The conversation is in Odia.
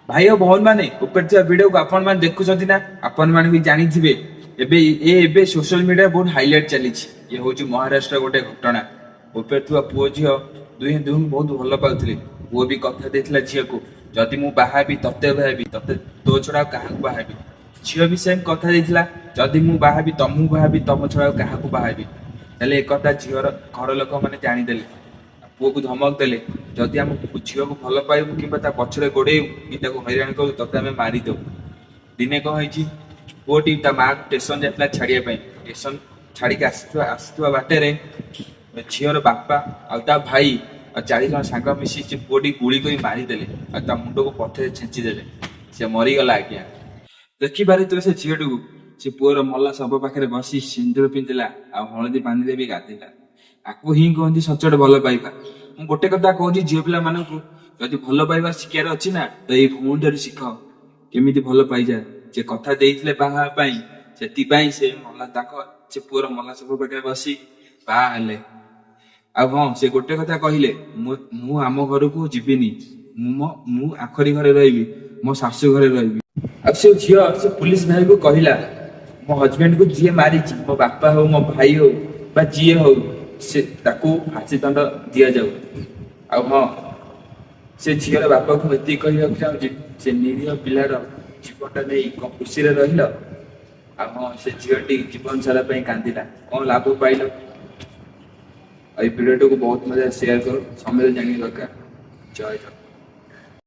ଭାଇ ଓ ଭଉଣୀ ମାନେ, ଉପରେ ଥିବା ଭିଡିଓକୁ ଆପଣ ମାନେ ଦେଖୁଛନ୍ତି ନା? ଆପଣ ମାନେ ବି ଜାଣିଥିବେ, ଏବେ ଏବେ ସୋସିଆଲ ମିଡିଆ ବହୁତ ହାଇଲାଇଟ ଚାଲିଛି। ଇଏ ହଉଛି ମହାରାଷ୍ଟ୍ର ଗୋଟେ ଘଟଣା। ଉପରେ ଥିବା ପୁଅ ଝିଅ ଦୁହେଁ ଦୁହିଁଙ୍କୁ ବହୁତ ଭଲ ପାଉଥିଲେ। ପୁଅ ବି କଥା ଦେଇଥିଲା ଝିଅକୁ, ଯଦି ମୁଁ ବାହା ହେବି ତତେ ବାହା ହେବି, ତତେ ତୋ ଛଡା ଆଉ କାହାକୁ ବାହା ହେବି। ଝିଅ ବି ସେମ୍ କଥା ଦେଇଥିଲା, ଯଦି ମୁଁ ବାହା ହେବି ତମକୁ ବାହା ହେବି, ତମ ଛଡା ଆଉ କାହାକୁ ବାହା ହେବି। ହେଲେ ଏକଥା ଝିଅର ଘର ଲୋକମାନେ ଜାଣିଦେଲେ। ପୁଅକୁ ଧମକ ଦେଲେ, ଯଦି ଆମ ଝିଅକୁ ଭଲ ପାଇବୁ କିମ୍ବା ତା ପଛରେ ଗୋଡେଇବୁ କି ତାକୁ ହଇରାଣ କରିବୁ, ତତେ ଆମେ ମାରିଦେବୁ। ଦିନେ କଣ ହେଇଛି, ପୁଅଟି ତା ମା ଷ୍ଟେସନ ଯାଇଥିଲା ଛାଡିବା ପାଇଁ। ଷ୍ଟେସନ ଛାଡିକି ଆସୁଥିବା ବାଟରେ ଝିଅର ବାପା ଆଉ ତା ଭାଇ ଆଉ 4 ଜଣ ସାଙ୍ଗ ମିଶି ସେ ପୁଅଟି ଗୁଳି କରି ମାରିଦେଲେ ଆଉ ତା ମୁଣ୍ଡକୁ ପଥରେ ଛେଞ୍ଚି ଦେଲେ। ସେ ମରିଗଲା ଆଜ୍ଞା। ଦେଖିପାରିଥିବେ, ସେ ଝିଅଟିକୁ ସେ ପୁଅର ମଲା ଶବ ପାଖରେ ବସି ସିନ୍ଦୁର ପିନ୍ଧିଲା ଆଉ ହଳଦୀ ପାଣିରେ ବି ଗାଧେଇଲା। ଆକୁ ହିଁ କୁହନ୍ତି ସଚ୍ଚୋଟ ଭଲ ପାଇବା। ମୁଁ ଗୋଟେ କଥା କହୁଛି ଝିଅ ପିଲାମାନଙ୍କୁ, ଯଦି ଭଲ ପାଇବା ଶିଖିବାର ଅଛି ନା, ତ ଏଇ ଭଉଣୀଠାରୁ ଶିଖ କେମିତି ଭଲ ପାଇଯାଏ। ସେ କଥା ଦେଇଥିଲେ ବାହା ହେବା ପାଇଁ, ସେଥିପାଇଁ ସେ ମଲା ତାଙ୍କ ସେ ପୁଅର ମଲା ଶବ ପାଖରେ ବସି ବାହା ହେଲେ। ଆଉ ହଁ, ସେ ଗୋଟେ କଥା କହିଲେ, ମୁଁ ଆମ ଘରକୁ ଯିବିନି, ମୁଁ ଆଖରି ଘରେ ରହିବି, ମୋ ଶାଶୁ ଘରେ ରହିବି। ଆଉ ସେ ଝିଅ ସେ ପୁଲିସ ଭାଇକୁ କହିଲା, ମୋ ହଜବେଣ୍ଡକୁ ଯିଏ ମାରିଛି, ମୋ ବାପା ହଉ, ମୋ ଭାଇ ହଉ ବା ଯିଏ ହଉ, ସେ ତାକୁ ଫାଶୀ ଦଣ୍ଡ ଦିଆଯାଉ। ଆଉ ହଁ, ସେ ଝିଅର ବାପାକୁ ମୁଁ ଏତିକି କହିବାକୁ ଚାହୁଁଛି, ସେ ନିରୀହ ପିଲାର ଜୀବନଟା ନେଇ କଣ ଖୁସିରେ ରହିଲ? ଆଉ ହଁ, ସେ ଝିଅଟି ଜୀବନ ସାରା ପାଇଁ କାନ୍ଦିଲା, କଣ ଲାଭ ପାଇଲ? ଆଉ ଏଇ ଭିଡ଼ିଓଟାକୁ ବହୁତ ମଜାରେ ସେୟାର କର, ସମସ୍ତେ ଜାଣିବା ଦରକାର। ଜୟ ଜଗନ୍ନାଥ।